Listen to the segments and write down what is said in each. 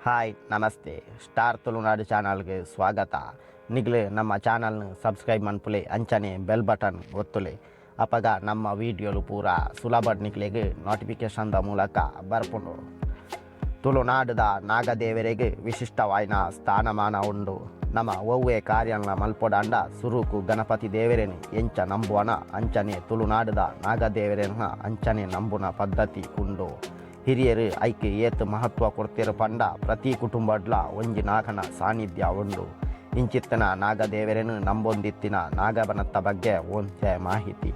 Hi, namaste. Star Tulunadu ಚಾನಲ್ಗೆ ಸ್ವಾಗತ. ನಿಗ್ಲು ನಮ್ಮ ಚಾನಲ್ನ ಸಬ್ಸ್ಕ್ರೈಬ್ ಮನ್ಪುಲೆ, ಅಂಚನೆ ಬೆಲ್ ಬಟನ್ ಒತ್ತುಲೆ. ಅಪಗ ನಮ್ಮ ವೀಡಿಯೋಲು ಪೂರ ಸುಲಭ ನಿಕ್ಲೆಗ್ ನೋಟಿಫಿಕೇಶನ್ದ ಮೂಲಕ ಬರ್ಪುಂಡು. ತುಳುನಾಡುದ ನಾಗದೇವರಿಗೆ ವಿಶಿಷ್ಟವಾಯಿನ ಸ್ಥಾನಮಾನ ಉಂಡು. ನಮ ಒವ್ವೆ ಕಾರ್ಯನ್ಲ ಮಲ್ಪೊಡಾಂಡ ಸುರುಕು ಗಣಪತಿ ದೇವರೆನ್ ಎಂಚ ನಂಬುವನ ಅಂಚನೆ ತುಳುನಾಡುದ ನಾಗದೇವರೆನ ಅಂಚನೆ ನಂಬುನ ಪದ್ಧತಿ ಉಂಡು. ಹಿರಿಯರು ಐಕ್ ಏತ್ ಮಹತ್ವ ಕೊಡ್ತೇರು ಪಂಡ ಪ್ರತಿ ಕುಟುಂಬಡ್ಲ ಒಂಜಿ ನಾಗನ ಸಾನ್ನಿಧ್ಯ ಉಂಡು. ಇಂಚಿತ್ತಿನ ನಾಗದೇವರೆನ್ ನಂಬೊಂದಿತ್ತಿನ ನಾಗಬನತ್ತ ಬಗ್ಗೆ ಒಂಜೆ ಮಾಹಿತಿ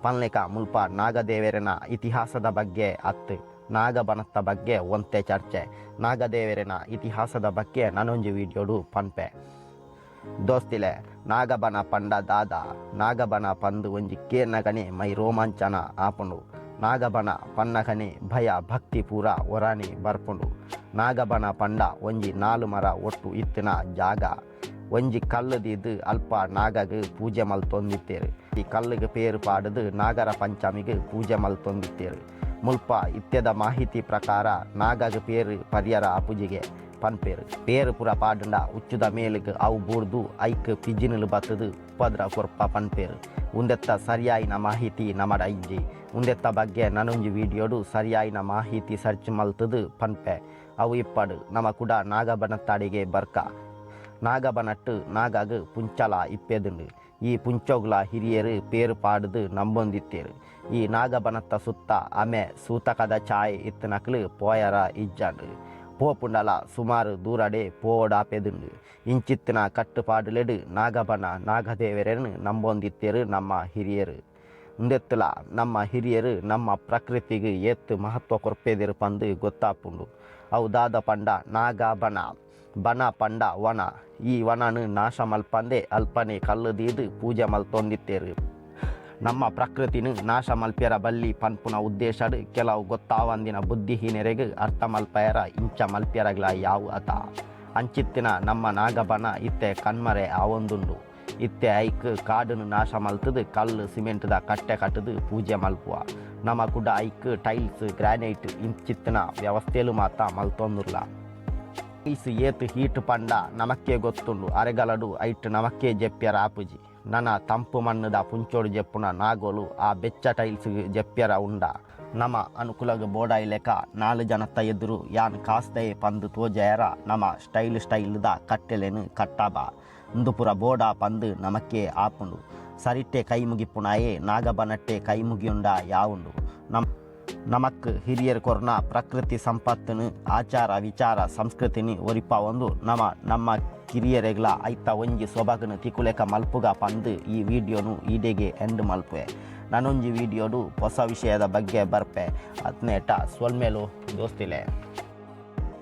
ಪನ್ಲೆಕ ಮುಲ್ಪ ನಾಗದೇವರೆನ ಇತಿಹಾಸದ ಬಗ್ಗೆ ಅತ್ತು, ನಾಗಬನತ್ತ ಬಗ್ಗೆ ಒಂತೆ ಚರ್ಚೆ. ನಾಗದೇವರೆನ ಇತಿಹಾಸದ ಬಗ್ಗೆ ನಾನೊಂಜಿ ವಿಡಿಯೋಡು ಪನ್ಪೆ. ದೋಸ್ತಿಲೆ, ನಾಗಬನ ಪಂಡ ದಾದ? ನಾಗಬನ ಪಂದು ಒಂಜಿ ಕೇರ್ನಗನೆ ಮೈ ರೋಮಾಂಚನ ಆಪುಂಡು. ನಾಗಬನ ಪನ್ನಗನೆ ಭಯ ಭಕ್ತಿ ಪೂರ ಒರಾನೆ ಬರ್ಪುಂಡು. ನಾಗಬನ ಪಂಡ ಒಂಜಿ ನಾಲು ಮರ ಒಟ್ಟು ಇತ್ತಿನ ಜಾಗ. ಒಂಜಿ ಕಲ್ಲು ದೀದ್ ಅಲ್ಪ ನಾಗಗ್ ಪೂಜೆ ಮಲ್ತೊಂದಿತ್ತೇರು. ಈ ಕಲ್ಲುಗ್ ಪೇರು ಪಾಡುದು ನಾಗರ ಪಂಚಮಿಗ್ ಪೂಜೆ ಮಲ್ತೊಂದಿತ್ತೇರು. ಮುಲ್ಪ ಇತ್ಯದ ಮಾಹಿತಿ ಪ್ರಕಾರ ನಾಗಗ್ ಪೇರು ಪರ್ಯರ ಅಪುಜಿಗೆ ಪನ್ಪೇರು. ಪೇರು ಪುರ ಪಾಡುಂಡ ಉಚ್ಚುದ ಮೇಲುಗ್ ಅವು ಬೂರ್ದು ಐಕ್ ಪಿಜಿನುಲು ಬತ್ತುದು ಉಪದ್ರ ಕೊರ್ಪ ಪನ್ಪೇರು. ಉಂದೆತ್ತ ಸರಿಯಾಯಿನ ಮಾಹಿತಿ ನಮಡ ಇಜ್ಜಿ. ಉಂದೆತ್ತ ಬಗ್ಗೆ ನನೊಂಜಿ ವಿಡಿಯೋಡು ಸರಿಯಾಯಿನ ಮಾಹಿತಿ ಸರ್ಚ್ ಮಲ್ತುದು ಪನ್ಪೆ. ಅವು ಇಪ್ಪಡು, ನಮ ಕುಡ ನಾಗಬನತ್ತಾಡಿಗೆ ಬರ್ಕ. ನಾಗಬನಟ್ಟು ನಾಗಗ್ ಪುಂಚಲ ಇಪ್ಪೆದುಂಡು. ಈ ಪುಂಚೋಗ್ಲ ಹಿರಿಯರು ಪೇರು ಪಾಡುದು ನಂಬೊಂದಿತ್ತೇರು. ಈ ನಾಗಬನತ್ತ ಸುತ್ತ ಆಮೆ ಸೂತಕದ ಛಾಯೆ ಇತ್ತನಕ್ಲು ಪೋಯರ ಇಜ್ಜಾಂಡು. ಪೋಪುಂಡಲ ಸುಮಾರು ದೂರಡೆ ಪೋವಡಾಪೆದುಂಡು. ಇಂಚಿತ್ತಿನ ಕಟ್ಟುಪಾಡುಲೆಡು ನಾಗಬನ ನಾಗದೇವರೆನ್ ನಂಬೊಂದಿತ್ತೇರು ನಮ್ಮ ಹಿರಿಯರು. ಉಂದೆತ್ತಲ ನಮ್ಮ ಹಿರಿಯರು ನಮ್ಮ ಪ್ರಕೃತಿಗೆ ಏತ್ ಮಹತ್ವ ಕೊರ್ಪೆದಿರು ಪಂದು ಗೊತ್ತಾಪುಂಡು. ಅವು ದಾದ ಪಂಡ ನಾಗಬನ. ಬನ ಪಂಡ ವನ. ಈ ವನನು ನಾಶ ಮಲ್ಪಂದೆ ಅಲ್ಪನೆ ಕಲ್ಲು ದೀದು ಪೂಜೆ ಮಲ್ತೊಂದಿತ್ತೇರು. ನಮ್ಮ ಪ್ರಕೃತಿನ ನಾಶ ಮಲ್ಪ್ಯರ ಬಲ್ಲಿ ಪನ್ಪುನ ಉದ್ದೇಶಡ್ ಕೆಲವು ಗೊತ್ತಾವಂದಿನ ಬುದ್ಧಿಹೀನರೆಗ್ ಅರ್ಥ ಮಲ್ಪಯರ ಇಂಚ ಮಲ್ಪ್ಯರಗ್ಲ ಯಾವು ಅತ. ಅಂಚಿತ್ತಿನ ನಮ್ಮ ನಾಗಬನ ಇತ್ತೆ ಕಣ್ಮರೆ ಆವೊಂದುಂಡು. ಇತ್ತೆ ಐಕ್ ಕಾಡುನು ನಾಶ ಮಲ್ತುದು ಕಲ್ಲು ಸಿಮೆಂಟ್ದ ಕಟ್ಟೆ ಕಟ್ಟುದು ಪೂಜೆ ಮಲ್ಪುವ. ನಮ ಕುಡ ಐಕ್ ಟೈಲ್ಸ್ ಗ್ರಾನೈಟ್ ಇಂಚಿತ್ತಿನ ವ್ಯವಸ್ಥೆಲು ಮಾತ ಮಲ್ತೊಂದುಲ್ಲ. ಟೈಲ್ಸ್ ಏತ್ ಹೀಟ್ ಪಂಡ ನಮಕ್ಕೆ ಗೊತ್ತುಂಡು. ಅರೆಗಲಡು ಐಟ್ ನಮಕ್ಕೆ ಜೆಪ್ಪ್ಯರ ಆಪುಜಿ. ನನ ತಂಪು ಮಣ್ಣುದ ಪುಂಚೋಡು ಜೆಪ್ಪುನ ನಾಗೋಲು ಆ ಬೆಚ್ಚ ಟೈಲ್ಸ್ ಜೆಪ್ಪ್ಯರ ಉಂಡ. ನಮ ಅನುಕೂಲಗ್ ಬೋಡಾಯಿಲೆಕ ನಾಲು ಜನತ್ತ ಎದುರು ಯಾನ್ ಕಾಸ್ದಯೆ ಪಂದು ತೋಜಯರ ನಮ ಸ್ಟೈಲ್ ಸ್ಟೈಲ್ದ ಕಟ್ಟೆಲೆನ್ ಕಟ್ಟಬ. ಉಂದು ಪುರ ಬೋಡ ಪಂದು ನಮಕ್ಕೆ ಆಪುಂಡು. ಸರಿಟ್ಟೆ ಕೈ ಮುಗಿಪುನಾಯೆ ನಾಗಬನಟ್ಟೆ ಕೈ ಮುಗಿಯುಂಡ ಯಾವುಂಡು. ನಮಕ್ ಹಿರಿಯರ್ ಕೊರ್ನ ಪ್ರಕೃತಿ ಸಂಪತ್ತನ್ನು ಆಚಾರ ವಿಚಾರ ಸಂಸ್ಕೃತಿನಿ ಒರಿಪಾವೊಂದು ನಮ ನಮ್ಮ ಕಿರಿಯರೆಗ್ಲ ಐತ ಒಂಜಿ ಸೊಬಗನು ತಿಕುಲೆಕ ಮಲ್ಪುಗ ಪಂದು ಈ ವಿಡಿಯೋನು ಈಡೆಗೆ ಎಂಡ್ ಮಲ್ಪುವೆ. ನಾನೊಂಜಿ ವಿಡಿಯೋಡು ಹೊಸ ವಿಷಯದ ಬಗ್ಗೆ ಬರ್ಪೆ. ಅತ್ನೇಟ ಸೊಲ್ಮೆಲು ದೋಸ್ತಿಲೆ.